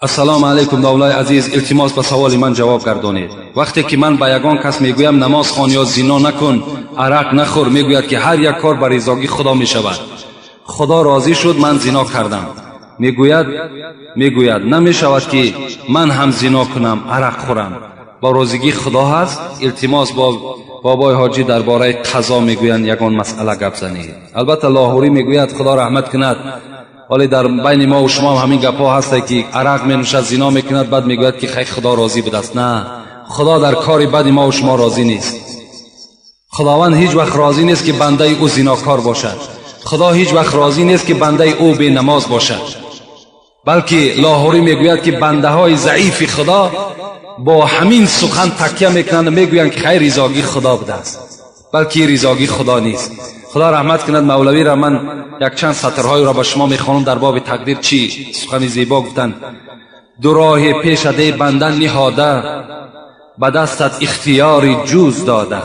Ассалому алайкум, домлаи азиз. Илтимос, ба саволи ман ҷавоб гардонед. Вақте ки ман ба ягон кас мегӯям, намоз хон ё зино накун, арақ нахӯр, мегӯяд, ки ҳар як кор ба ризогии Худо мешавад. Худо розӣ шуд, ман зино кардам, мегӯяд. Мегӯяд, намешавад, ки ман ҳам зино кунам, арақ хӯрам, бо розигии Худо ҳаст. Илтимос, бо бобои ҳоҷӣ дар бораи қазо мегӯянд, ягон масъала гап занед. Албатта, Лоҳурӣ мегӯяд, Худо раҳмат кунад, ҳоле дар байни мо шумо ҳам ҳамин гапҳо ҳасте, ки арақ менӯшад, зино мекунад, баъд мегӯяд, ки хай, Худо розӣ будааст. На, Худо дар кори бади мо шумо розӣ нест. Худованд ҳеҷ вақт розӣ нест, ки бандаи ӯ зинокор бошад. Худо ҳеҷ вақт розӣ нест, ки бандаи ӯ бенамоз бошад. Балки Лоҳурӣ мегӯяд, ки бандаҳои заифи Худо бо ҳамин сухан такя мекунанд, мегӯянд, ки хай, ризогии Худо будааст, балки ризогии Худо нест. Худо раҳмат кунад мавлавиро. Ман якчанд сатрҳоеро ба шумо мехонам, дар боби тақдир чӣ сухани зебо гуфтанд. Ду роҳи пешаде банда ниҳода, ба дастат ихтиёри ҷуз дода.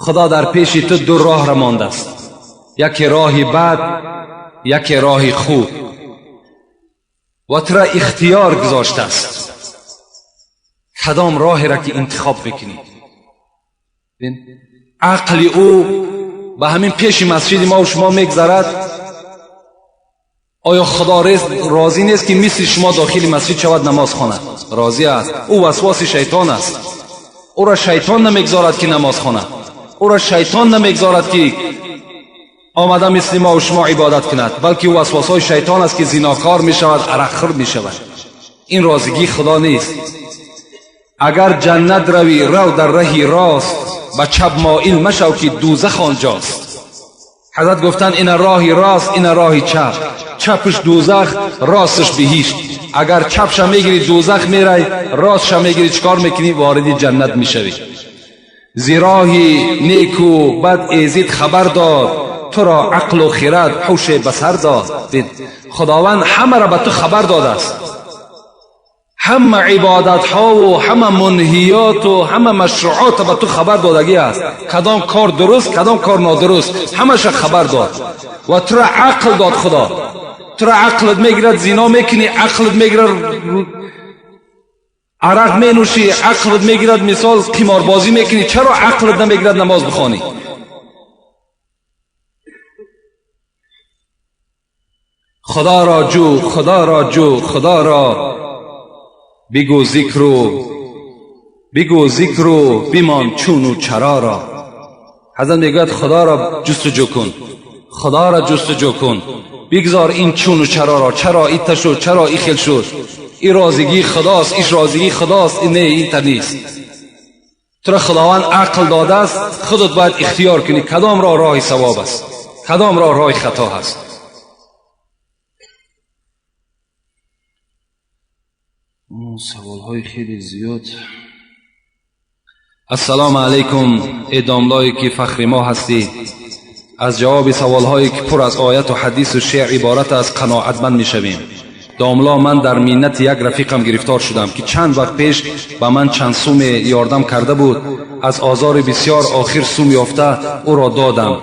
Худо дар пеши ту ду роҳ мондааст: яке роҳи бад, яке роҳи хуб, ва тура ихтиёр гузоштааст, кадом роҳеро ки интихоб мекунӣ. Ақли ӯ ба ҳамин пеши масҷиди мо шумо мегзарад. Оё Худо розӣ нест, ки мисли шумо дохили масҷид шавад, намоз хонад? Розӣ аст. Ӯ васвоси шайтон аст. Ӯро шайтон намегзорад, ки намоз хонад. Ӯро шайтон намегзорад, ки омада мисли мо шумо ибодат кунад, балки ӯ васвосҳои шайтон аст, ки зинокор мешавад, арақхӯр мешавад. Ин розигии Худо нест. Агар ҷаннат равӣ, рав дар раҳи рост, ба чап моил машав, ки дӯзах онҷост. Ҳазрат гуфтанд, ина роҳи рост, ина роҳи чап. Чапш дӯзах, ростш биҳишт. Агар чапша мегирӣ, дӯзах мерай, ростша мегирӣ, чӣ кор мекунӣ? Вориди ҷаннат мешавӣ. Зи роҳи неку бад эзид хабар дод, туро ақлу хирад, ҳуше ба сар дод. Худованд ҳамаро ба ту хабар додааст. Ҳама ибодатҳову ҳама мунҳиёту ҳама машруъотро ба ту хабар додагӣ аст. Кадом кор дуруст, кадом кор нодуруст, ҳамаша хабар дод ва тура ақл дод. Худо тура ақлат мегирад, зино мекунӣ, ақлат мегирад, арақ менӯшӣ, ақлат мегирад, мисол, қиморбозӣ мекунӣ. Чаро ақлат намегирад намоз бихонӣ? Худоро ҷӯ, Худоро ҷӯ, Худоро бигӯ зикру, бигӯ зикру бимон чуну чароро. Ҳазрат мегӯяд, Худоро ҷустуҷӯ кун, Худоро ҷустуҷӯ кун, бигзор ин чуну чароро. Чаро ита шуд, чаро и хел шуд? И розигии Худост, иш розигии Худост, не, инта нест. Тура Худованд ақл додааст, худат бояд ихтиёр кунӣ, кадом роҳ роҳи савоб аст, кадом роҳ роҳи хато ҳаст. Саволҳои хеле зиёд. Ассалому алайкум, э домлое ки фахри мо ҳастӣ. Аз ҷавоби саволҳое, ки пур аз ояту ҳадису шеър иборат аст, қаноатманд мешавем. Домло, ман дар миннати як рафиқам гирифтор шудам, ки чанд вақт пеш ба ман чанд суме ёрдам карда буд. Аз озори бисёр охир сум ёфта ӯро додам.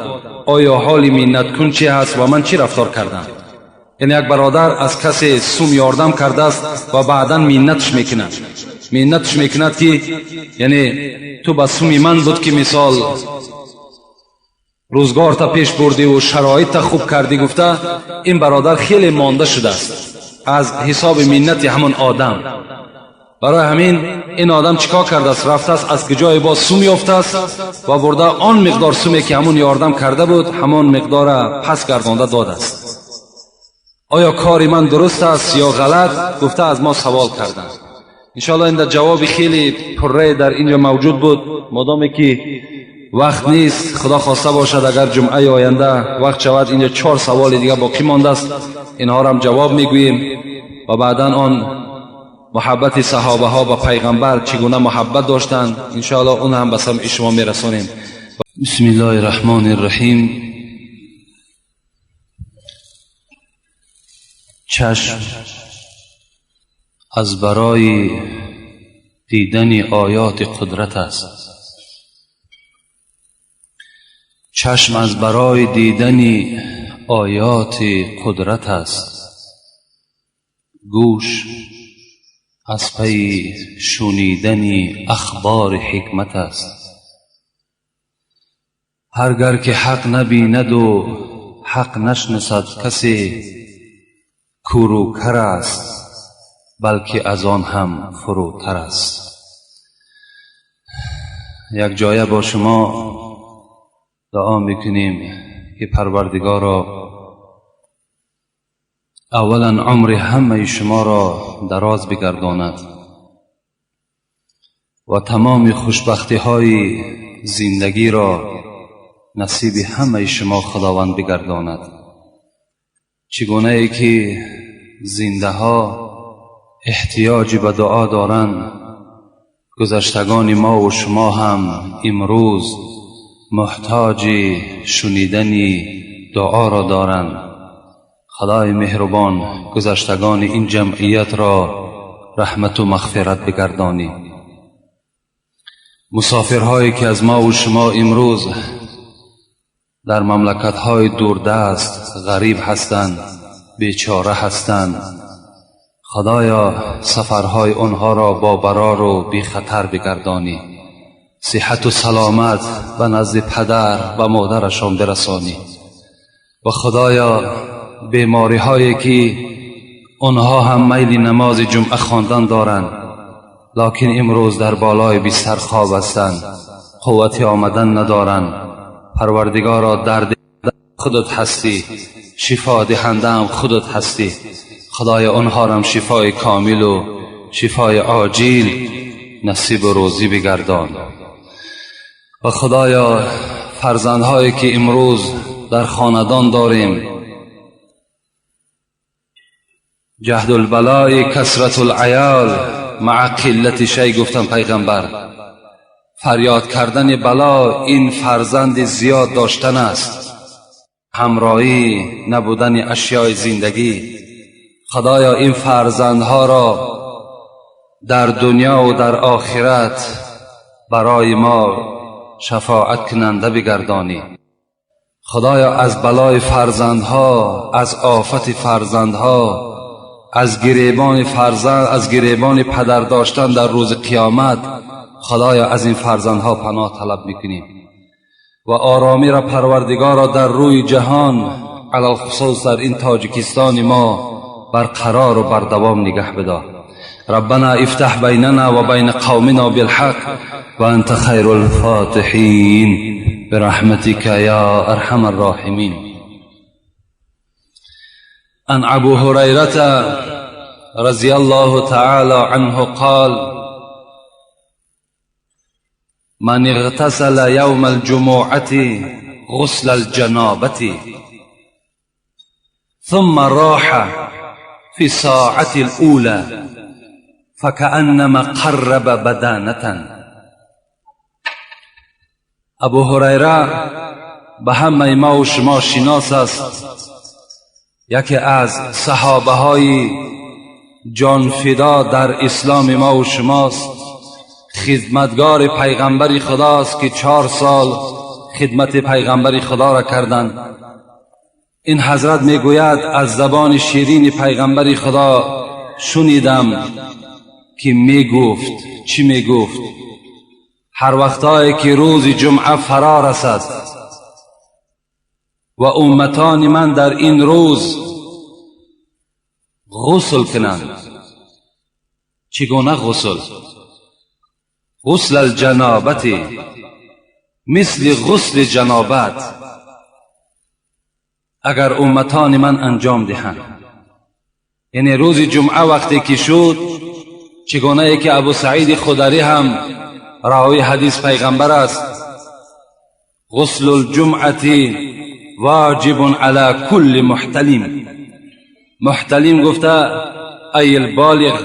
Оё ҳоли миннаткун чӣ ҳаст ва ман чӣ рафтор кардам? Яъне як бародар аз касе сум ёрдам кардааст ва баъдан миннатш мекунад, миннатш мекунад, ки яъне ту ба суми ман буд, ки мисол рӯзгорта пеш бурдиву шароитта хуб кардӣ гуфта. Ин бародар хеле монда шудааст аз ҳисоби миннати ҳамон одам. Барои ҳамин ин одам чӣ кор кардааст? Рафтааст, аз куҷое боз сум ёфтааст ва бурда он миқдор суме, ки ҳамон ёрдам карда буд, ҳамон миқдора пас гардонда додааст. Оё кори ман дуруст аст ё ғалат, гуфта аз мо савол карданд. Иншоалло, инда ҷавоби хеле пуррае дар инҷо мавҷуд буд. Модоме ки вақт нест, Худо хоста бошад, агар ҷумъаи оянда вақт шавад, инҷо чор саволи дига боқӣ мондааст, инҳоро ҷавоб мегӯем ва баъдан он муҳаббати саҳобаҳо ба пайғамбар, чӣ гуна муҳаббат доштанд, иншоалло, он ҳам ба самъи шумо мерасонем. Бисми Аллоҳи Раҳмони Раҳим. Чашм аз барои дидани оёти қудрат аст. Чашм аз барои дидани оёти қудрат аст, гӯш аз пайи шунидани ахбори ҳикмат аст. Ҳар гар ки ҳақ набинаду ҳақ нашнасад, касе кӯру кар аст, балки аз он ҳам фурӯтар аст. Якҷоя бо шумо дуо мекунем, ки Парвардигоро, аввалан умри ҳамаи шуморо дароз бигардонад ва тамоми хушбахтиҳои зиндагиро насиби ҳамаи шумо Худованд бигардонад. Чӣ гунае ки зиндаҳо эҳтиёҷи ба дуо доранд, гузаштагони мо ва шумо ҳам имрӯз муҳтоҷи шунидани дуоро доранд. Худои меҳрубон, гузаштагони ин ҷамъиятро раҳмату мағфират бигардонӣ. Мусофирҳое ки аз мо ва шумо имрӯз дар мамлакатҳои дурдаст ғариб ҳастанд, бечора ҳастанд, Худоё, сафарҳои онҳоро бо барору бехатар бигардонӣ, сиҳату саломат ба назди падар ва модарашон бирасонӣ. Ва Худоё, бемориҳое ки онҳо ҳам майли намози ҷумъа хондан доранд, локин имрӯз дар болои бистар хоб ҳастанд, қуввати омадан надоранд, Парвардигоро, дард худат ҳастӣ, шифодиҳандаам худат ҳастӣ. Худоё, онҳорам шифои комилу шифои оҷил насибу рӯзӣ бигардон. Ва Худоё, фарзандҳое ки имрӯз дар хонадон дорем, ҷаҳдулбалои касратулаёл маа қиллати шай, гуфтан пайғамбар, фарёд кардани бало ин фарзанди зиёд доштан аст, ҳамроҳӣ набудани ашёи зиндагӣ. Худоё, ин фарзандҳоро дар дунё ва дар охират барои мо шафоат кунанда бигардонӣ. Худоё, аз балои фарзандҳо, аз офати фарзандҳо, аз гиребони фарзанд, аз гиребони падар доштан дар рӯзи қиёмат, Худоё, аз ин фарзандҳо паноҳ талаб мекунем. Ва оромиро, Парвардигоро, дар рӯи ҷаҳон, алалхусус дар ин Тоҷикистони мо барқарору бардавом нигаҳ бидор. ربنا افتح بيننا وبين قومنا بالحق وأنت خير الفاتحين برحمتك يا أرحم الراحمين. عن أبو هريرة رضي الله تعالى عنه قال: من اغتسل يوم الجمعة غسل الجنابة ثم راح في الساعة الأولى فكأنما قرب بدانة. Абу Ҳурайра ба ҳамаи мо ва шумо шинос аст, яке аз саҳобаҳои ҷонфидо дар исломи мо ва шумост, хидматгори пайғамбари худост, ки 4 сол хидмати пайғамбари худоро карданд. Ин ҳазрат мегӯяд: аз забони ширини пайғамбари худо шунидам, ки мегуфт. Чӣ мегуфт? Ҳар вақтое ки рӯзи ҷумъа фаро расад ва умматони ман дар ин рӯз ғусл кунанд. Чӣ гуна ғусл? غسل الجنابة, мисли ғусли ҷанобат агар умматони ман анҷом диҳанд, яъне рӯзи ҷумъа вақте ки шуд, чӣ гунае ки Абу Саиди Хударӣ ҳам равии ҳадис пайғамбар аст: غسل الجمعة واجب على كل محتلم. محتلم гуфта أي البالغ,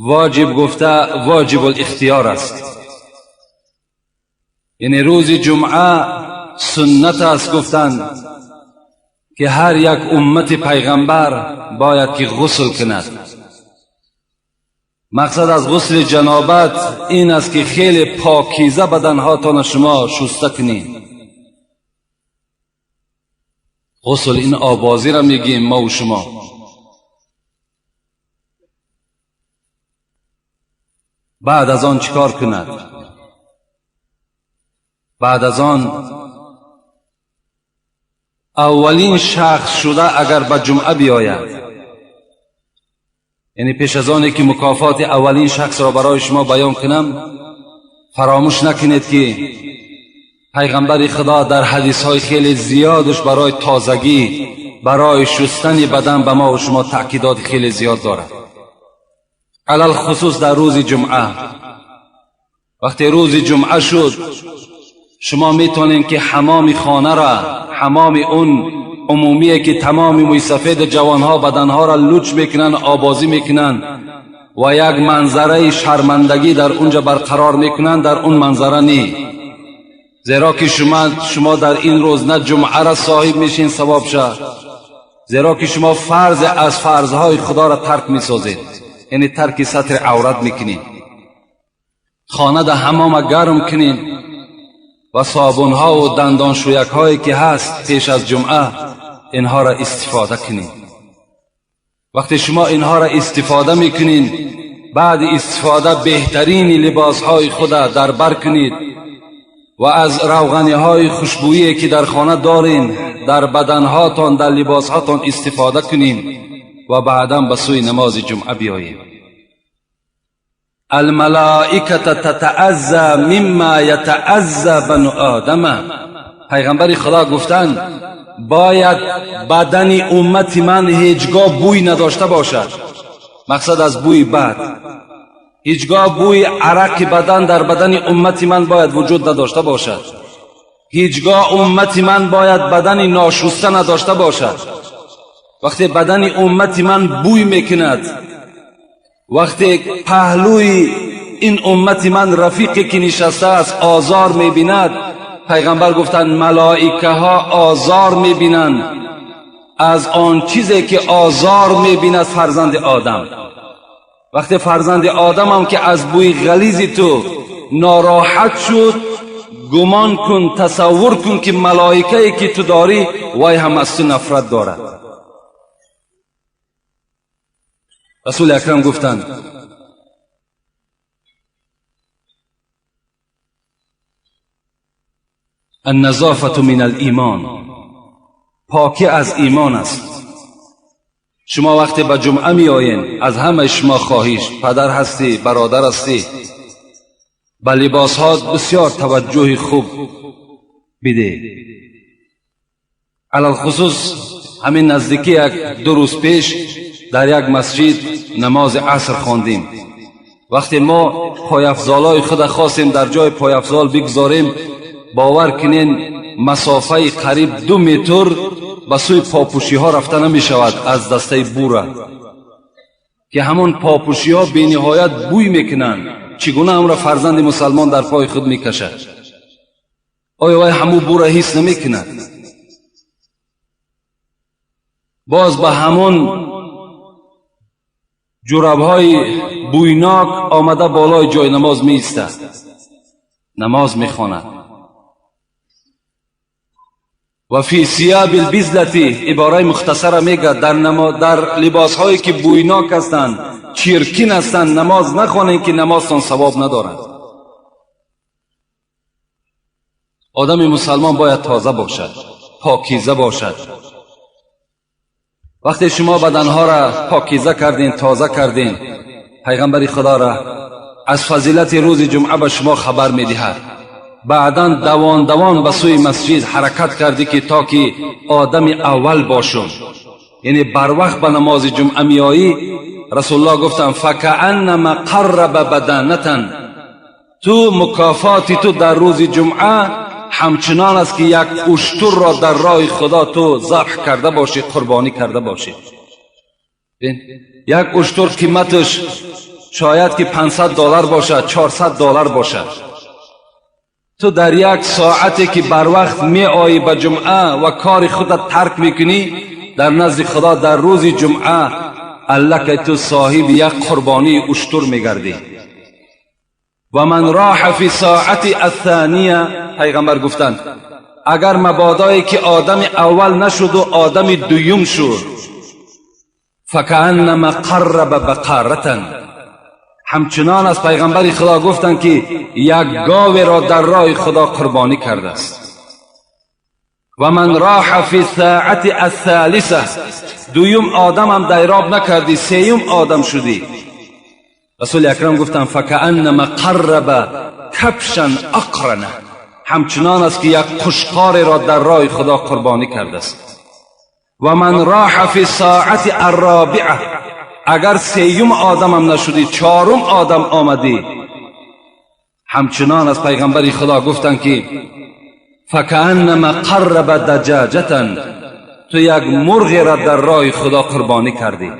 واجب гуфта واجب الاختيار аст. Яъне рӯзи ҷумъа суннат аст, гуфтанд, ки ҳар як уммати пайғамбар бояд ки ғусл кунад. Мақсад аз ғусли ҷанобат ин аст, ки хеле покиза баданҳотона шумо шуста кунед. غسل این آبازی را میگیم ما و شما. بعد از آن چیکار کند؟ بعد از آن اولین شخص شده اگر به جمعه بیاید، یعنی پیش از آنی که مکافات اولین شخص را برای شما بیان کنم، فراموش نکنید که پیغمبر خدا در حدیث های خیلی زیادش برای تازگی، برای شستن بدن به ما و شما تأکیدات خیلی زیاد دارد، علل خصوص در روز جمعه. وقتی روز جمعه شد، شما میتونین که حمام خانه را، حمام اون عمومیه که تمام مویسفید جوانها بدنها را لوچ میکنن، آبازی میکنن و یک منظره شرمندگی در اونجا برقرار میکنن، در اون منظره نی، زیرا که شما در این روز نه جمعه را صاحب میشین ثواب شه، زیرا که شما فرض از فرضهای خدا را ترک میسازید، یعنی ترک ستر عورت میکنید. خانه در حمام گرم کنین و صابون ها و دندان شویک هایی که هست پیش از جمعه اینها را استفاده کنین. وقتی شما اینها را استفاده میکنین، بعد استفاده بهترین لباس های خود در بر کنید و از روغنی های خوشبویی که در خانه دارین در بدن هاتان، در لباس هاتان استفاده کنین و بعدا به سوی نماز جمعه بیایید. الملائکه تتعزى مما یتعزى بنو آدم. پیغمبر خدا گفتند باید بدن امت من هیچگاه بوی نداشته باشد. مقصد از بوی بد، هیچگاه بوی عرق بدن در بدن امت من باید وجود نداشته باشد. هیچگاه امت من باید بدن ناشسته نداشته باشد. وقتی بدن امت من بوی میکند، وقتی پهلوی این امت من رفیقی که نشسته است آزار میبیند، پیغمبر گفتند ملائکه ها آزار میبینند از آن چیزی که آزار میبیند فرزند آدم. وقتی فرزند آدم هم که از بوی غلیظ تو ناراحت شد، گمان کن، تصور کن که ملائکه که تو داری وای هم از تو نفرت دارد. رسول اکرم گفتند النظافة من الایمان، پاکی از ایمان است. شما وقتی به جمعه می آیین، از همه شما خواهش، پدر هستی، برادر هستی، به لباس ها بسیار توجه خوب بده. علی الخصوص همین نزدیکی یک دو روز پیش در یک مسجد نماز عصر خواندیم. وقتی ما پایافزالای خود خواستیم در جای پایافزال بگذاریم، باور کنین مسافه قریب 2 متر به سوی پاپوشی ها رفته نمی شود از دسته بوره، که همون پاپوشی ها بی نهایت بوی میکنند. چگونه هم را فرزند مسلمان در پای خود میکشد؟ آیا وای همون بوره حس نمیکند؟ باز به همون جورابهای بویناک آمده بالای جای نماز می ایستد، نماز می خواند. و فی ثیاب البذلة، عباره مختصره میگه در لباس هایی که بویناک هستند، چرکین هستند، نماز نخوانید که نمازتان ثواب ندارد. آدم مسلمان باید تازه باشد، پاکیزه باشد. وقتی شما بدنها را پاکیزه کردین، تازه کردین، پیغمبر خدا را از فضیلت روز جمعه به شما خبر میدهد. بعدا دوان دوان به سوی مسجد حرکت کردی که تا که آدم اول باشم، یعنی بر وقت به نماز جمعه میایی. رسول الله گفتن فکأنما قرب بدنة، تو مکافات تو در روز جمعه همچنان است که یک اشتر را در راه خدا تو ذبح کرده باشی، قربانی کرده باشی. یک اشتر قیمتش شاید که $500 باشد، $400 باشد. تو در یک ساعتی که بر وقت می آیی به جمعه و کار خودت ترک میکنی، در نزد خدا در روز جمعه الله که تو صاحب یک قربانی اشتر میگردی. و من راح فی ساعت الثانیه، پیغمبر گفتند Агар мабодое ки одами аввал нашуду одами дуюм шуд, فكأنما قرب بقرة, ҳамчунон аз пайғамбари Худо гуфтанд, ки як говеро дар роҳи Худо қурбонӣ кардааст. ومن راح في الساعة الثالثة, дуюм одамам дайроб накардӣ, сеюм одам шудӣ, Расули Акрам гуфтанд: فكأنما قرب كبشا أقرنا, ҳамчунон аст, ки як қушқореро дар роҳи Худо қурбонӣ кардааст. ومن راح في الساعة الرابعة, агар сеюм одамам нашудӣ, чорум одам омадӣ, ҳамчунон аз пайғамбари Худо гуфтанд, ки فكأنما قرب دجاجة, ту як мурғеро дар роҳи Худо қурбонӣ кардӣ.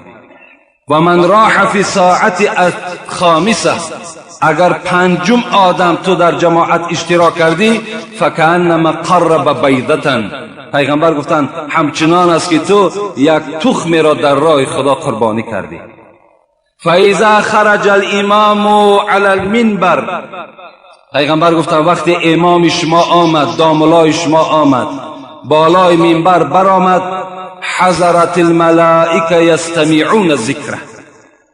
ومن راح في الساعة الخامسة, агар панҷум одам ту дар ҷамоат иштирок кардӣ, فكأنما قرب بيضة, пайғамбар гуфтанд, ҳамчунон аст, ки ту як тухмеро дар роҳи Худо қурбонӣ кардӣ. فإذا خرج الإمام على المنبر, пайғамбар гуфтанд, вақте имоми шумо омад, домулои шумо омад, болои минбар баромад, حضرت الملائكة يستمعون ذكره,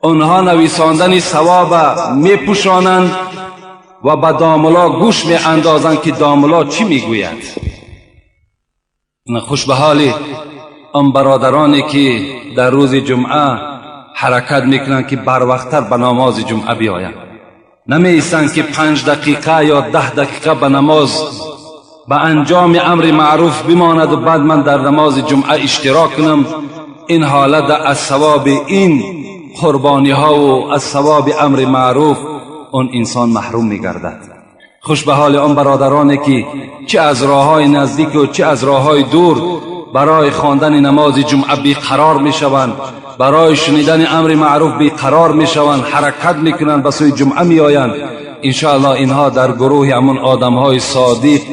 онҳо нависондани савоба мепӯшонанд ва ба домуло гӯш меандозанд, ки домуло чӣ мегӯяд. Хуш ба ҳоли он бародароне, ки дар рӯзи ҷумъа ҳаракат мекунанд, ки барвақттар ба намози ҷумъа биёянд, намеистанд, ки 5 дақиқа ё 10 дақиқа ба намоз, ба анҷоми амри маъруф бимонаду баъд ман дар намози ҷумъа иштирок кунам. Ин ҳолат аз савоби ин қурбониҳову аз савоби амри маъруф он инсон маҳрум мегардад. Хуш ба ҳоли он бародароне, ки чӣ аз роҳҳои наздику чӣ аз роҳҳои дур барои хондани намози ҷумъа беқарор мешаванд, барои шунидани амри маъруф беқарор мешаванд, ҳаракат мекунанд, ба сӯи ҷумъа меоянд. Иншоаллоҳ, инҳо дар гурӯҳи ҳамон одамҳои содиқ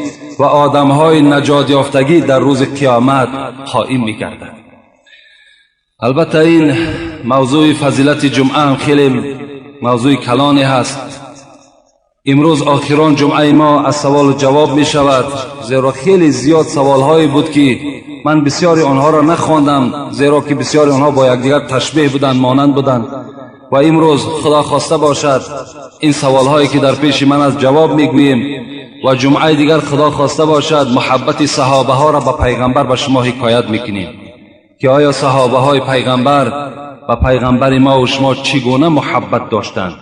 ва одамҳои наҷотёфтагӣ дар рӯзи қиёмат қоим мегардад. Албатта, ин мавзӯи фазилати ҷумъа ҳам хеле мавзӯи калоне ҳаст. Имрӯз охирон ҷумъаи мо аз саволу ҷавоб мешавад, зеро хеле зиёд саволҳое буд, ки ман бисёри онҳоро нахондам, зеро ки бисёри онҳо бо якдигар ташбеҳ буданд, монанд буданд. Ва имрӯз, Худо хоста бошад, ин саволҳое, ки дар пеши ман аст, ҷавоб мегӯем ва ҷумъаи дигар, Худо хоста бошад, муҳаббати саҳобаҳоро ба пайғамбар ба шумо ҳикоят мекунем, ки оё саҳобаҳои пайғамбар ба пайғамбари мову шумо чӣ гуна муҳаббат доштанд,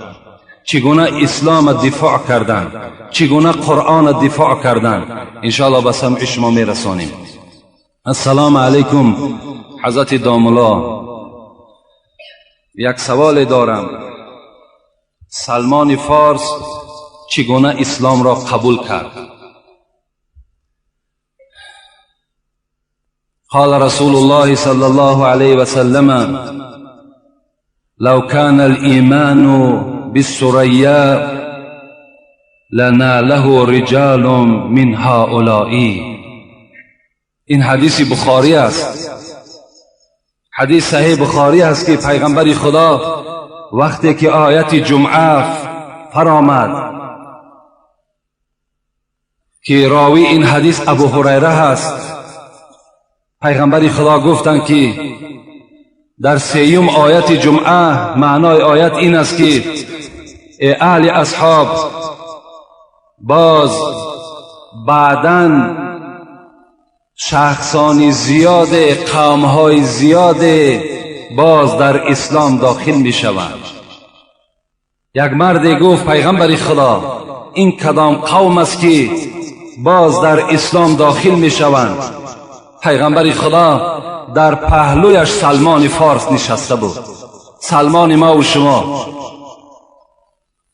чӣ гуна ислома дифоъ карданд, чӣ гуна Қуръона дифоъ карданд. Иншоалло, ба самъи шумо мерасонем. Ассалому алайкум, ҳазрати домулло, як саволе дорам. Салмони Форс чӣ гуна исломро қабул кард? قال رسول الله صلى الله عليه وسلم: لو كان الإيمان بالثريا لناله رجال من هؤلاء. Ин ҳадиси Бухорӣ аст, ҳадис саҳеҳ Бухорӣ аст, ки пайғамбари Худо вақте ки ояти ҷумъа фаромад, ки ровӣ ин ҳадис Абу Ҳурайра ҳаст, пайғамбари Худо гуфтанд, ки дар сеюм ояти ҷумъа маънои оят ин аст, ки э аҳли асҳоб, боз баъдан шахсони зиёде, қавмҳои зиёде боз дар ислом дохил мешаванд. Як марде гуфт: «Пайғамбари Худо, ин кадом қавм аст, ки боз дар ислом дохил мешаванд?» Пайғамбари Худо дар паҳлӯяш Салмони Форс нишаста буд, Салмони мову шумо.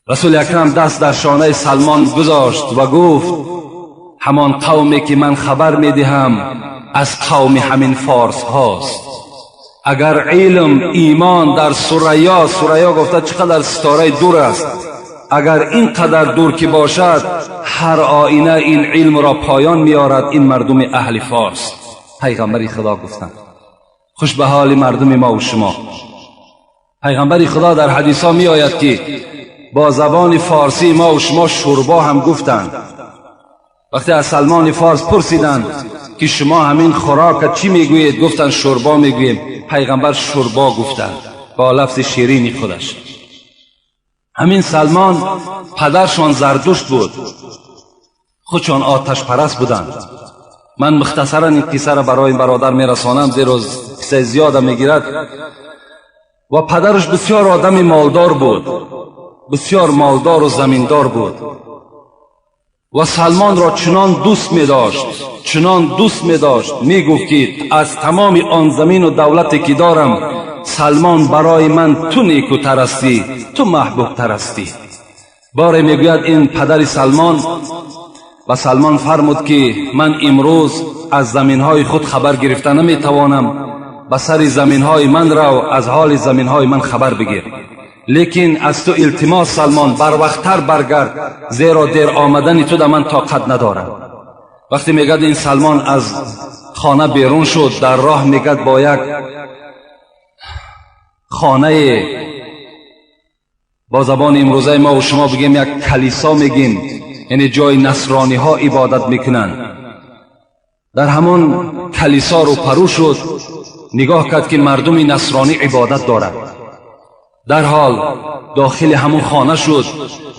Расули Акрам даст дар шонаи Салмон гузошт ва гуфт: «Ҳамон қавме, ки ман хабар медиҳам, аз қавми ҳамин форсҳост. Агар илм, имон дар Сурайё, Сурайё гуфта чӣ қадар ситораи дур аст, агар ин қадар дур ки бошад, ҳар оина ин илмро поён меорад ин мардуми аҳли Форс», пайғамбари Худо гуфтанд. Хуш ба ҳоли мардуми мову шумо. Пайғамбари Худо дар ҳадисҳо меояд, ки бо забони форсии мову шумо шӯрбо ҳам гуфтанд. Вақте аз Салмони Форс пурсиданд, ки шумо ҳамин хӯрока чӣ мегӯед, гуфтанд: шӯрбо мегӯем. Пайғамбар шӯрбо гуфтанд бо лафзи ширини худаш. Ҳамин Салмон падаршон Зардушт буд, худшон оташпараст буданд. Ман мухтасаран ин қиссаро барои бародар мерасонам, зеро қиссаи зиёда мегирад. Ва падараш бисёр одами молдор буд, бисёр молдору заминдор буд ва Салмонро чунон дӯст медошт, чунон дӯст медошт, мегуфт, ки аз тамоми он замину давлате ки дорам, Салмон, барои ман ту некутар ҳастӣ, ту маҳбубтар ҳастӣ. Боре, мегӯяд, ин падари Салмон ба Салмон фармуд, ки ман имрӯз аз заминҳои худ хабар гирифта наметавонам, ба сари заминҳои ман рав, аз ҳоли заминҳои ман хабар бигир. Лекин аз ту илтимос, Салмон, барвақттар баргард, зеро дер омадани ту да ман тоқат надорам. Вақте, мегӯяд, ин Салмон аз хона берун шуд, дар роҳ, мегӯяд, бо як хонае, бо забони имрӯзаи мо шумо бигем, як калисо мегем, яъне ҷои насрониҳо ибодат мекунанд, дар ҳамон калисо рӯпарӯ шуд. Нигоҳ кард, ки мардуми насронӣ ибодат дорад. Дарҳол дохили ҳамон хона шуд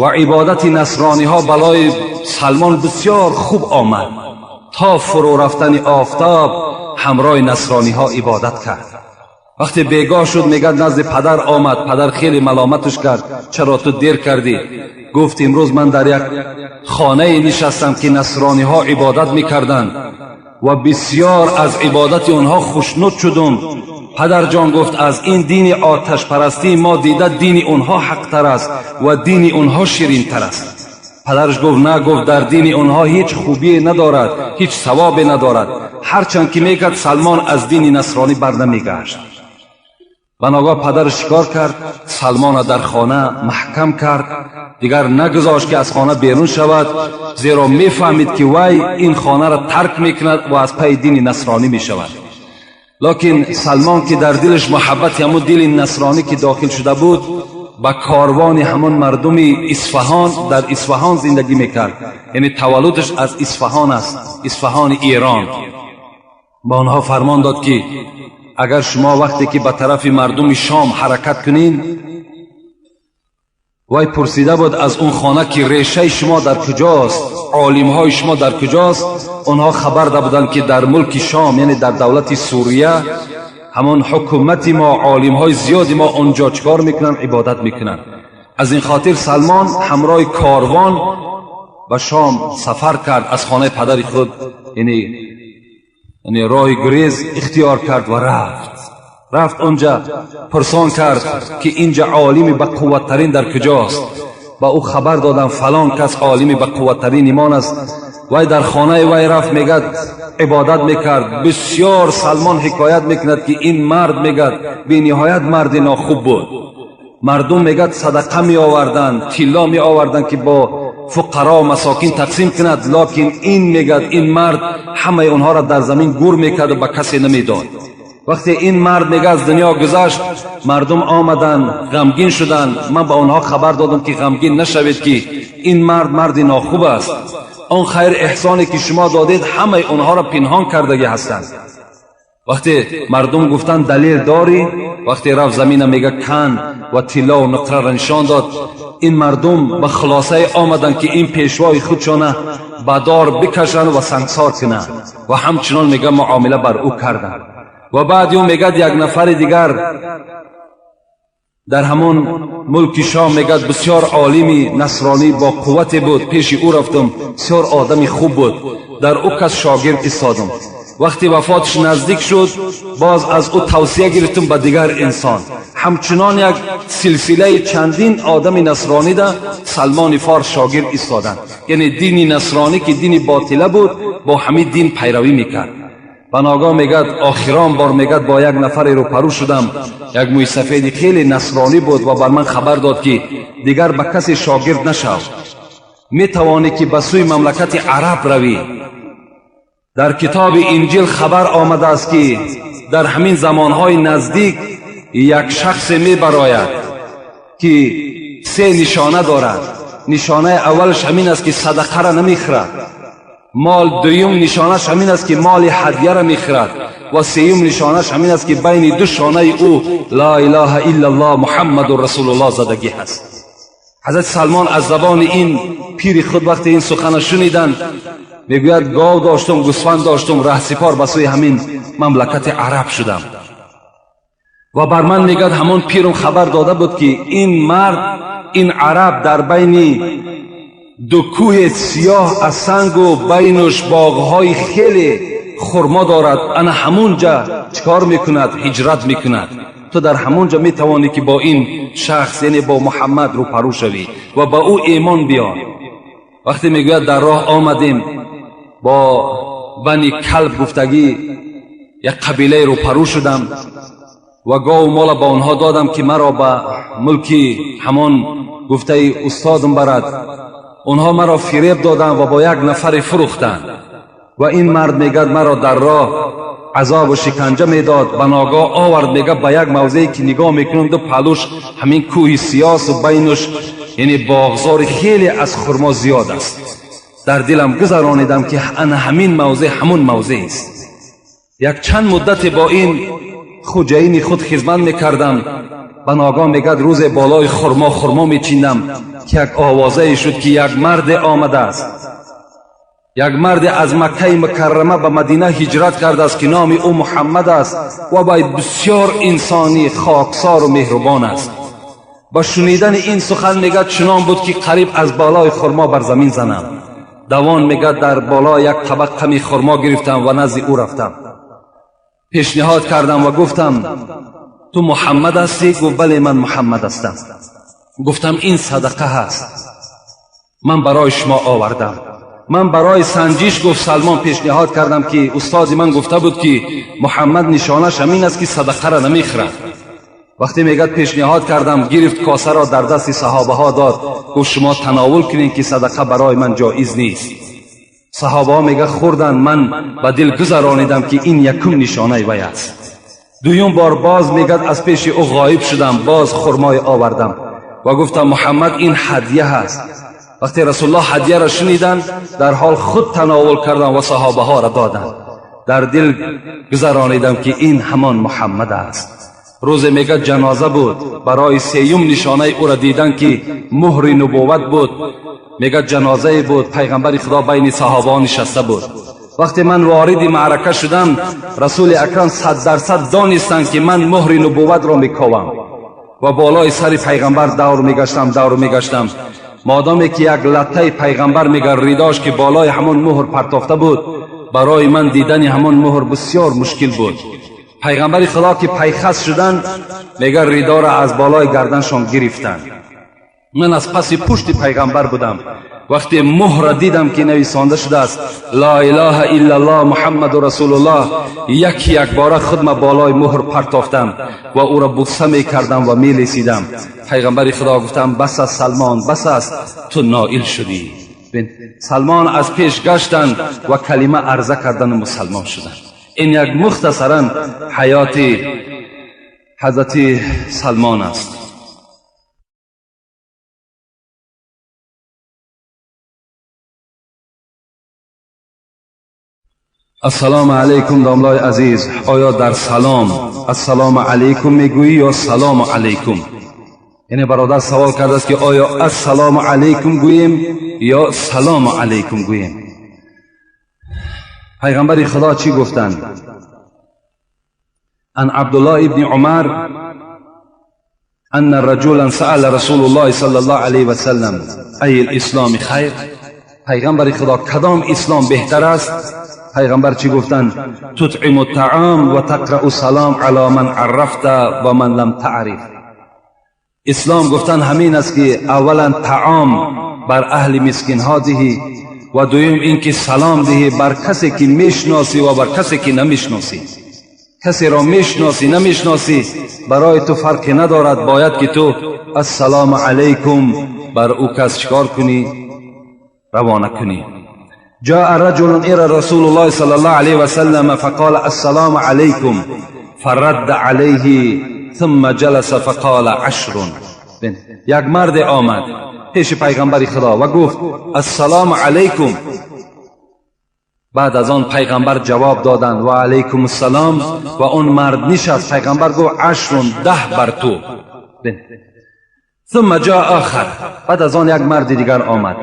ва ибодати насрониҳо балои Салмон бисёр хуб омад. То фурӯ рафтани офтоб ҳамроҳи насрониҳо ибодат кард. Вақте бегоҳ шуд, мегӯяд, назди падар омад. Падар хеле маломаташ кард: чаро ту дер кардӣ? Гуфт: имрӯз ман дар як хонае нишастам, ки насрониҳо ибодат мекарданд ва бисёр аз ибодати онҳо хушнуд шудум. Падарҷон, гуфт, аз ин дини оташпарастии мо дида дини онҳо ҳақтар аст ва дини онҳо ширинтар аст. Падараш гуфт: на, гуфт, дар дини онҳо ҳеҷ хубие надорад, ҳеҷ савобе надорад. Ҳарчанд ки мекард, Салмон аз дини насронӣ бар намегашт. Ба ногоҳ падараш чикор кард? Салмона дар хона маҳкам кард, дигар нагузошт, ки аз хона берун шавад, зеро мефаҳмид, ки вай ин хонаро тарк мекунад ва аз пайи дини насронӣ мешавад. Локин Салмон, ки дар дилаш муҳаббати ҳамун дини насронӣ ки дохил шуда буд, ба корвони ҳамон мардуми Исфаҳон, дар Исфаҳон зиндагӣ мекард, яъне таваллудаш аз Исфаҳон аст, Исфаҳони Эрон, ба онҳо фармон дод, ки агар шумо вақте ки ба тарафи мардуми Шом ҳаракат кунед, вай пурсида буд аз он хона, ки решаи шумо дар куҷост, олимҳои шумо дар куҷост. Онҳо хабар да буданд, ки дар мулки Шом, яъне дар давлати Сурия, ҳамон ҳукумати мо, олимҳои зиёди мо онҷо чӣ кор мекунанд? Ибодат мекунанд. Аз ин хотир Салмон ҳамроҳи корвон ба Шом сафар кард, аз хонаи падари худ, яъне роҳи гурез ихтиёр кард ва рафт. Онҷа пурсон кард, ки инҷа олими ба қувваттарин дар куҷост. Ба ӯ хабар додам: фалон кас олими ба қувваттарин имон аст. Вай дар хонаи вай рафт, мегӯяд, ибодат мекард бисёр. Салмон ҳикоят мекунад, ки ин мард, мегӯяд, бениҳоят марди нохуб буд. Мардум, мегӯяд, садақа меоварданд, тилло меоварданд, ки бо фуқаро, масокин тақсим кунад. Локин ин, мегӯяд, ин мард ҳамаи онҳоро дар замин гур мекарду ба касе намедод. Вақте ин мард, мега, аз дунё гузашт, мардум омаданд, ғамгин шуданд. Ман ба онҳо хабар додам, ки ғамгин нашавед, ки ин мард марди нохуб аст. Он хайр эҳсоне ки шумо додед, ҳамаи онҳоро пинҳон кардагӣ ҳастанд. Вақте мардум гуфтанд: далел дорӣ? Вақте рафт, замина, мега, кан ва тиллову нуқраро нишон дод, ин мардум ба хулосае омаданд, ки ин пешвои худшона ба дор бикашанд ва сангсор кунанд. Ва ҳамчунон, мега, муомила бар ӯ карданд. Ва баъди ӯ, мегӯяд, як нафари дигар дар ҳамон мулки Шом, мегӯяд, бисёр олими насронӣ бо қуввате буд. Пеши ӯ рафтам, бисёр одами хуб буд, дар ӯ кас шогирд истодам. Вақте вафоташ наздик шуд, боз аз ӯ тавсия гирифтам ба дигар инсон. Ҳамчунон як силсилаи чандин одами насронида Салмони Форс шогирд истоданд. Яъне дини насронӣ, ки дини ботила буд, бо ҳамин дин пайравӣ мекард. Ба ногоҳ, мегӯяд, охирон бор, мегӯяд, бо як нафаре рӯпарӯ шудам, як мӯйсафеди хеле насронӣ буд ва бар ман хабар дод, ки дигар ба касе шогирд нашав, метавонӣ, ки ба сӯи мамлакати араб равӣ. Дар китоби Инҷил хабар омадааст, ки дар ҳамин замонҳои наздик як шахсе мебарояд, ки се нишона дорад. Нишонаи аввалаш ҳамин аст, ки садақаро намехӯрад. Мол дуюм нишонаш ҳамин аст, ки моли ҳадияро мехӯрад, ва сеюм нишонаш ҳамин аст, ки байни ду шонаи ӯ ла илаҳа иллаллоҳ Муҳаммадун Расулуллоҳ задагӣ ҳаст. Ҳазрати Салмон аз забони ин пири худ вақте ин сухана шуниданд, мегӯяд: гов доштум, гӯсфанд доштум, раҳсипор ба сӯи ҳамин мамлакати араб шудам. Ва бар ман, мегӯяд, ҳамон пирум хабар дода буд, ки ин мард, ин араб дар байни ду кӯҳи сиёҳ аз сангу байнуш боғҳои хеле хурмо дорад, ана ҳамунҷа чӣ кор мекунад? Ҳиҷрат мекунад. Ту дар ҳамунҷа метавонӣ, ки бо ин шахс, яъне бо Муҳаммад, рӯпарӯ шавӣ ва ба ӯ эмон биёр. Вақте, мегӯяд, дар роҳ омадем, бо Бани Калб гуфтагӣ як қабилаи рӯпарӯ шудам ва гову мола ба онҳо додам, ки маро ба мулки ҳамон гуфтаи устодам барад. Онҳо маро фиреб доданд ва бо як нафаре фурӯхтанд. Ва ин мард, мегӯяд, маро дар роҳ азобу шиканҷа медод. Ба ногоҳ овард, мегӯяд, ба як мавзее, ки нигоҳ мекунам, ду паҳлӯш ҳамин кӯҳи сиёсу байнуш, яъне боғзори хеле аз хурмо зиёд аст. Дар дилам гузаронидам, ки ана ҳамин мавзеъ ҳамун мавзеъ аст. Як чанд муддате бо ин хуҷаини худ хизмат мекардам. Ба ногоҳ, мегӯяд, рӯзе болои хурмо хурмо мечиндам, ки як овозае шуд, ки як марде омадааст, як марде аз Маккаи Мукаррама ба Мадина ҳиҷрат кардааст, ки номи ӯ Муҳаммад аст ва вай бисёр инсони хоксору меҳрубон аст. Ба шунидани ин сухан, мегӯяд, чунон буд, ки қариб аз болои хурмо бар замин занам. Давон, мегӯяд, дар боло як табақ қами хурмо гирифтам ва назди ӯ рафтам, пешниҳод кардам ва гуфтам: ту Муҳаммад ҳастӣ? Гуфт: бале, ман Муҳаммад ҳастам. Гуфтам: ин садақа ҳаст, ман барои шумо овардам. Ман барои санҷиш, гуфт Салмон, пешниҳод кардам, ки устоди ман гуфта буд, ки Муҳаммад нишонаш ҳамин аст, ки садақаро намехӯрад. Вақте, мегӯяд, пешниҳод кардам, гирифт косаро, дар дасти саҳобаҳо дод, гуфт: шумо тановул кунед, ки садақа барои ман ҷоиз нест. Саҳобаҳо, мега, хӯрданд. Ман ба дил гузаронидам, ки ин якум нишонаи вай аст. Дуюм бор боз, мегӯяд, аз пеши ӯ ғоиб шудам, боз хурмое овардам ва гуфтам: Муҳаммад, ин ҳадя ҳаст. Вақте Расулуллоҳ ҳадияро шуниданд, дар ҳол худ тановул карданд ва саҳобаҳоро доданд. Дар дил гузаронидам, ки ин ҳамон Муҳаммад аст. Рӯзе, мегӯяд, ҷаноза буд. Барои сеюм нишонаи ӯро дидан, ки муҳри нубувват буд, мегӯяд, ҷанозае буд, пайғамбари Худо байни саҳобаҳо нишаста буд. Вақте ман вориди маърака шудам, Расули Акрам 100% донистанд, ки ман муҳри нубувватро мековам. Ва болои сари пайғамбар давр мегаштам, давр мегаштам, модоме ки як латтаи пайғамбар, мегар, ридош, ки болои ҳамон муҳр партофта буд, барои ман дидани ҳамон муҳр бисёр мушкил буд. Пайғамбари Худо ки пайхас шуданд, мегар, ридоро аз болои гарданшон гирифтанд. Ман аз паси пушти пайғамбар будам. Вақте муҳра дидам, ки нависонда шудааст ла илаҳа иллаллоҳ Муҳаммаду Расулуллоҳ, яки якбора худма болои муҳр партофтам ва ӯро буса мекардам ва мелесидам. Пайғамбари Худо гуфтам: бас аст, Салмон, бас аст, ту ноил шудӣ. Салмон аз пеш гаштанд ва калима арза кардану мусалмон шуданд. Ин як мухтасаран ҳаёти ҳазрати Салмон аст. Ассалому алайкум, домлои азиз. Оё дар салом ассалому алайкум мегӯӣ ё салому алайкум? Яъне бародар савол кардааст, ки оё ассалому алайкум гӯем ё салому алайкум гӯем? Пайғамбари Худо чӣ гуфтанд? Ан Абдуллоҳ ибни Умар أن رجلا سأل رسول الله صلى الله عليه وسلم أي الإسلام خير. پیغمبر خدا، کدام اسلام بهتر است؟ پیغمبر چی گفتند؟ تطعم الطعام و تقرأ السلام على من عرفت و من لم تعرف. اسلام، گفتن، همین است که اولا طعام بر اهل مسکین ها دهی و دویم اینکه سلام دهی بر کسی که میشناسی و بر کسی که نمیشناسی. کسی را میشناسی، نمیشناسی، برای تو فرقی ندارد، باید که تو السلام علیکم بر او کس چکار کنی؟ روانه کنی. جاء رجل إلى رسول الله صلى الله عليه وسلم فقال السلام عليكم، فرد عليه ثم جلس فقال عشر. یک مرد آمد پیش پیغمبر خدا و گفت السلام علیکم. Баъд аз он пайғамбар ҷавоб доданд: ва алайкум ассалом. Ва он мард нишаст. Пайғамбар гуфт: عشر, 10 бар ту. ثم جاء آخر. بعد از آن یک مرد دیگر آمد.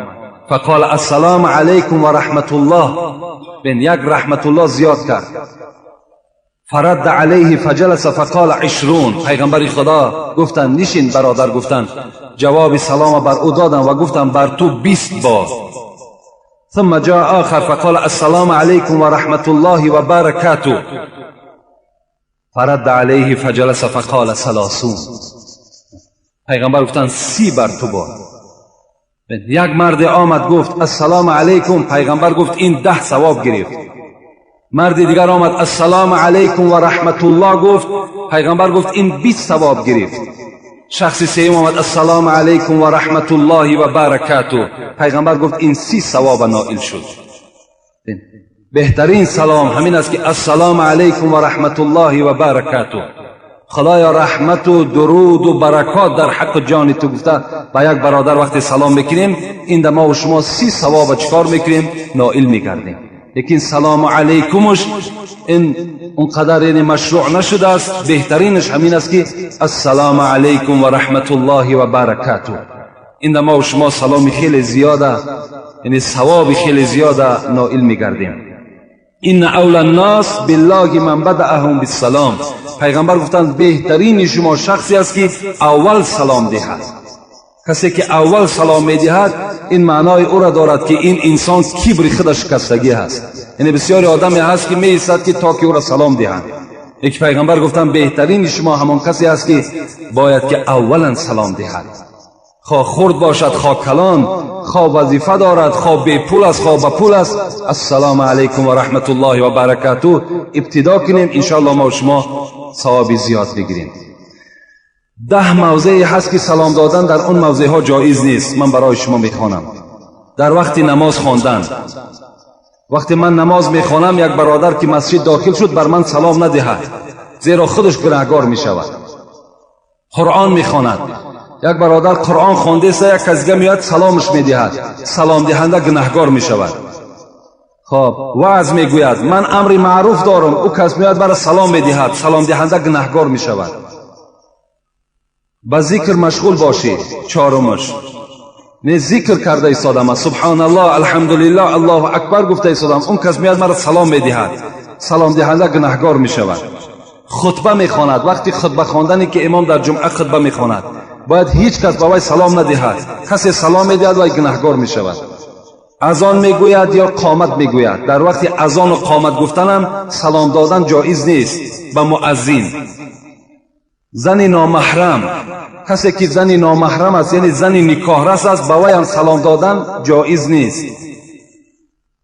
فقال السلام علیکم و رحمت الله. بین، یک رحمت الله زیاد کرد. فرد علیه فجلس فقال 20. پیغمبر خدا گفتند: نشین برادر. گفتند، جواب سلام بر او دادند و گفتند: بر تو 20 بار. ثم جاء آخر فقال السلام علیکم و رحمت الله و برکاته. فرد علیه فجلس فقال 30. پیغمبر گفتند: 30 بر تو باد. یک مرد آمد، گفت: السلام علیکم. پیغمبر گفت: این 10 ثواب گرفت. مرد دیگر آمد، السلام علیکم و رحمت الله گفت. پیغمبر گفت: این 20 ثواب گرفت. شخص سوم آمد، السلام علیکم و رحمت الله و برکاته. پیغمبر گفت: این 30 ثواب نائل شد. بهترین سلام همین است که السلام علیکم و رحمت الله و برکاته. خدایا رحمت و درود و برکات در حق جان تو گفته با یک برادر وقتی سلام میکنیم، این در ما و شما 30 ثواب چکار میکنیم؟ نائل میگردیم. لیکن سلام علیکمش این اونقدر یعنی مشروع نشده است. بهترینش همین است که السلام علیکم و رحمت الله و برکاته. این در ما و شما سلام خیلی زیاده، یعنی ثواب خیلی زیاده نائل میگردیم. إن أولى الناس بالله من بدأهم بالسلام. پیغمبر گفتند: بهترین شما شخصی است که اول سلام دهد. کسی که اول سلام میدهد، این معنای او را دارد که این انسان کبر خودش شکستگی هست. یعنی بسیاری آدمی هست که می که تا که او را سلام دهند. یک پیغمبر گفتند: بهترین شما همان کسی است که باید که اولا سلام دهد، خواه خرد باشد، خواه کلان، خواه وظیفه دارد، خواه بی پول است، خواه با پول است. السلام علیکم و رحمت الله و برکاته ابتدا کنیم، انشاءالله ما و شما ثواب زیاد بگیریم. 10 موضعی هست که سلام دادن در اون موضع ها جایز نیست. من برای شما میخوانم. در وقت نماز خواندن، وقتی من نماز میخوانم، یک برادر که مسجد داخل شد، بر من سلام ندهد، زیرا خودش گناهگار میشود. قرآن میخواند، یک برادر قرآن خوانده است، یک کس دیگه میاد سلامش میدهد، سلام دهنده گناهگار میشود. خب، وعظ میگوید، من امر معروف دارم، او کس میاد برای سلام میدهد، سلام دهنده گناهگار میشود. به ذکر مشغول باشی. چهارمش نه، ذکر کرده ایستادم، سبحان الله، الحمدلله، الله اکبر گفته ایستادم، اون کس میاد مرا سلام میدهد، سلام دهنده گناهگار میشود. خطبه میخواند، وقتی خطبه خواندنی که امام در جمعه خطبه میخواند، باید هیچ کس به وی سلام ندهد. کسی سلام میدهد، وی گناهگار میشود. اذان میگوید یا قامت میگوید، در وقتی اذان و قامت گفتنم سلام دادن جایز نیست به مؤذن. زن نامحرم، کسی که زن نامحرم است، یعنی زن نکاح رس است، به وی هم سلام دادن جایز نیست.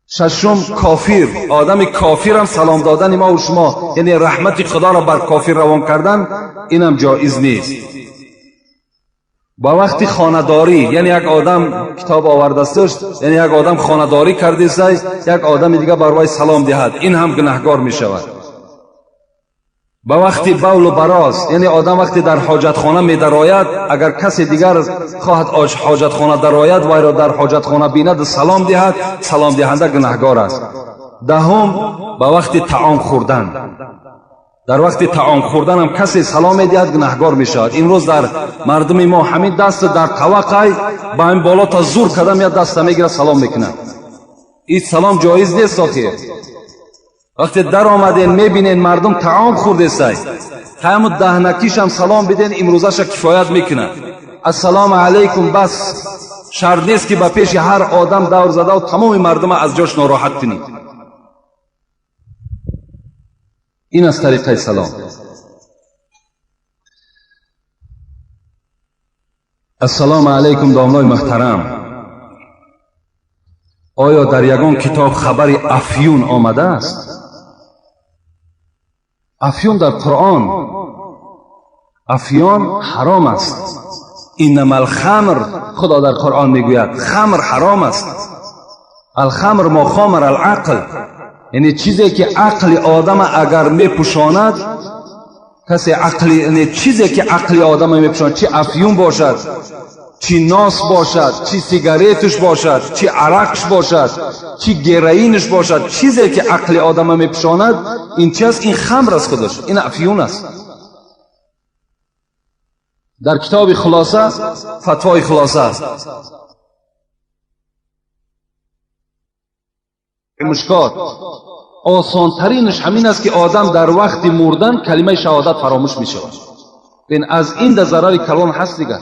ششم، کافر. آدم کافر هم سلام دادن ما و شما، یعنی رحمت خدا را بر کافر روان کردن، اینم جایز نیست. با وقتی خانه‌داری، یعنی یک آدم کتاب آورده است، یعنی یک آدم خانه‌داری کرده است، یک آدم دیگه بر وی سلام دهد، این هم گناهگار می شود. به وقتی بول و براز، یعنی آدم وقتی در حاجتخانه می درآید، اگر کسی دیگر خواهد حاجتخانه درآید، وی را در حاجتخانه بیند، سلام دهد، سلام دهنده گناهگار است. دهم، به وقتی طعام خوردن. در وقتی طعام خوردن هم کسی سلام میدهد، گناهگار میشود. امروز در مردم ما همین دست در طبقه با این بالا تا زور کردم یا دست میگیره، سلام میکنه. این سلام جایز نیست. آخر وقتی در آمدین، میبینین مردم طعام خورده سای، همون دهنکیش هم سلام بدین، امروزش کفایت میکنه. السلام علیکم بس. شرط نیست که به پیش هر آدم دور زده و تمام مردم از جاش ناراحت کنید. این از طریقه سلام. السلام علیکم داملای محترم، آیا در یگان کتاب خبر افیون آمده است؟ افیون در قرآن، افیون حرام است. انما الخمر، خدا در قرآن میگوید خمر حرام است. الخمر ما خامر العقل، یعنی چیزی که عقل آدم اگر میپوشاند، کسی عقل، یعنی چیزی که عقل آدم میپوشاند، چه افیون باشد، Чӣ нос бошад, чӣ сигареташ бошад, чӣ арақш бошад, чӣ героинаш бошад, чизе ки ақли одама мепӯшонад, ин чи аст? Ин хамр аст худаш, ин афюн аст. Дар китоби Хулоса, фатвои Хулоса аст. Мушкот осонтаринаш ҳамин аст, ки одам дар вақти мурдан калимаи шаҳодат фаромӯш мешавад. Бин, аз ин да зарари калон ҳаст дигар.